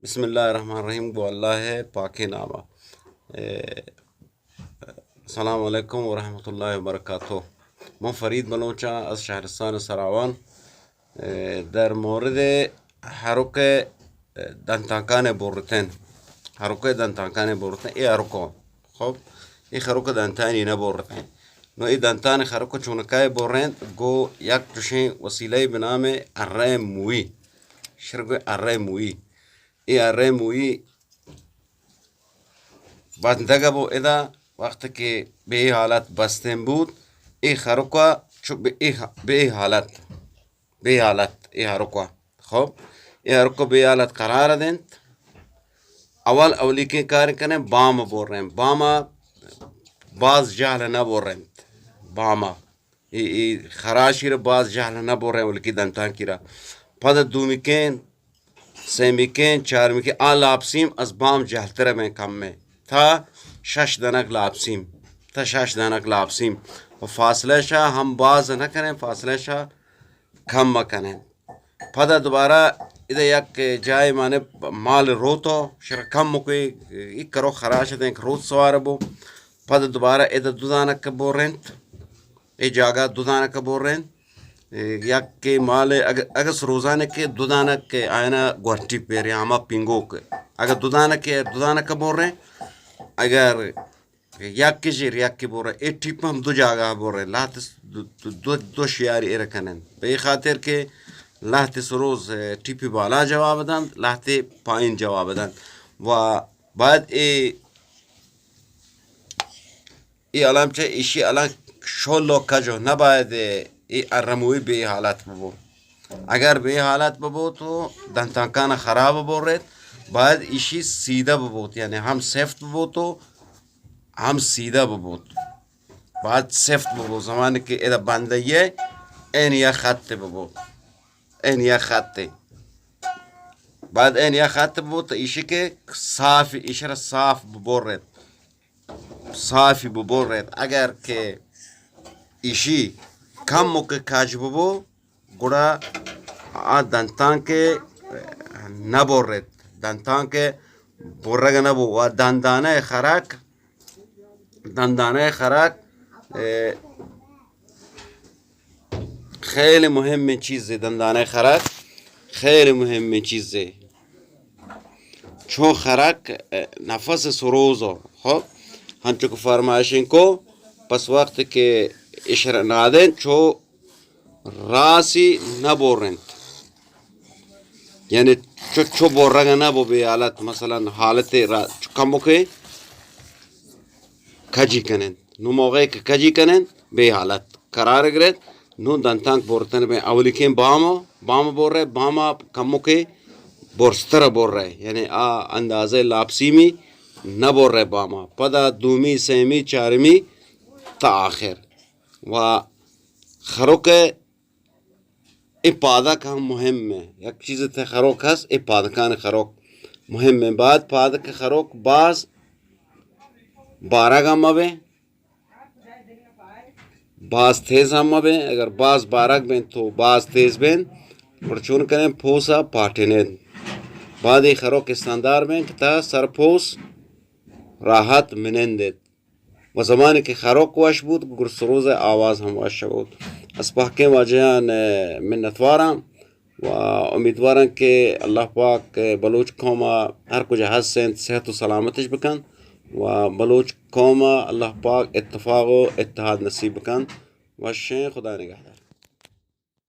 بسم اللہ الرحمن الرحیم، گو اللہ ءِ پاکیں نام ءَ۔ اے، السلام علیکم ورحمۃ اللہ وبرکاتہ۔ من فرید بلوچ آں، از شہرستان سراوان۔ اے، در مورد ہرک ءِ دنتانکان ءَ برتن، ہرک ءِ دنتانکان ءَ برتن، اے ہرکو، خب، اے ہرک ءِ دنتانی نہ برتن۔ نو اے دنتان ہرک ءِ چونکا ءَ برنت، گو یک چشیں وسیلہ بنام ارہ موئی، شرگ ارہ موئی۔ اے ارہ موئی بندگ بو ادا، وقت کہ بے حالت بستن بود، اے خرکا چو بے، بے حالت، بے حالت اے ہرکا۔ خب، اے ہرکا بے حالت قرار دنت۔ اول اولیکیں کار کنیں، بام بریں، بام باز جہل نہ برنت، بام اے، اے خراشی را باز جہل نہ بریں، ولکی دنتانکی را۔ پد دومیکیں، سیمیکیں، چارمیکیں، آ لاپسیم از بام جہلتر بیں کمیں۔ تا شش دنک لاپسیم، تا شش دنک لاپسیم۔ و فاصلہ شا ہم باز نہ کنیں، فاصلہ شا کم کنیں۔ پدا دوبارہ ادا یک جائے مانے مال روتو، شر کم مکوی، یک کرو خراش دیں، روت سوار بو۔ پدا دوبارہ ادا دو دانک بورنت۔ اے جاگہ دو دانک بوریں، اے، یک کہ مال اگ-، اگس روزانہ کہ دو دانک کہ آینا گورٹی پیریں، ہما پنگوک۔ اگہ دو دانک کہ دو دانک بوریں، اگر یک کہ جیر یک کہ بوریں، اے ٹیپ ہم دو جاگہ بوریں، لہت س-، دو، دو، دو، دو شیاری ایر کنن۔ بہ اے خاطر کہ لہت سروز، اے، ٹیپی بالا جواب دنت، لہت پائین جواب دنت۔ و بعد اے اے الان چہ ایشی الان شل و کج و نباید اے ارموی بے حالت ببو۔ اگر بے حالت ببو تو دنتانکان خراب ببریت، باید ایشی سیدھا ببوت، یعنی ہم سفت ببوت و ہم سیدھا ببوت۔ باید سفت ببو، زمانی کہ ادا بندہ یہ این یا خط ببو، این یا خط۔ بعد این یا خط ببو تو ایشی کہ صاف، ایشی را صاف ببریت۔ صافی ببریت۔ اگر کہ ایشی کموکے کج ببو، گڑا آ دنتانکے نبریت۔ دنتانکے برگ نبو و دندانہ خرک، دندانہ خرک، اے، خیلی مہمیں چیزے، دندانہ خرک خیلی مہمیں چیزے۔ چو خرک، اے، نفس سروزو، خب، ہنچو کہ فرمائشیں کو، پس وقت کہ اشر نادن، چو راسی نبورنت۔ یعنی چو، چو بورگ نبو بے حالت، مثلاً حالت را، چو کموکے کجی کننت۔ نو موقعی کہ کجی کننت، بے حالت قرار گرت۔ نو دنتانک برتن بہ اولیکیں بام، بام برے، بام کموکے برزتر برے۔ یعنی آ اندازہ لاپسیمی نہ برے باما۔ پدا دومی، سیمی، چارمی تا آخر۔ و خروک اے پادک ہم مہم ایں۔ یک چیز تے خروک ہست، اے پادکان خروک مہم ایں۔ بعد پادک خروک باز بارگ ہم مبیں، باز تیز ہم مبیں۔ اگر باز بارگ بیں تو باز تیز بیں، گڑا چون کنیں؟ پوسا پاٹنیں۔ بعد اے خروک استاندار بیں کہ تا سر پوس راحت منندت۔ و زمانے کہ خروک وش بوت، گڑا سروز ءِ آواز ہم وش بوت۔ از پہکیں واجہاں منتواراں و امیدواراں کہ اللہ پاک بلوچ قوم ءَ ہر کجا ہست انت صحت و سلامتش بکنت و بلوچ قوم ءَ اللہ پاک اتفاق و اتحاد نصیب بکنت۔ وشیں، خدا نگہدار۔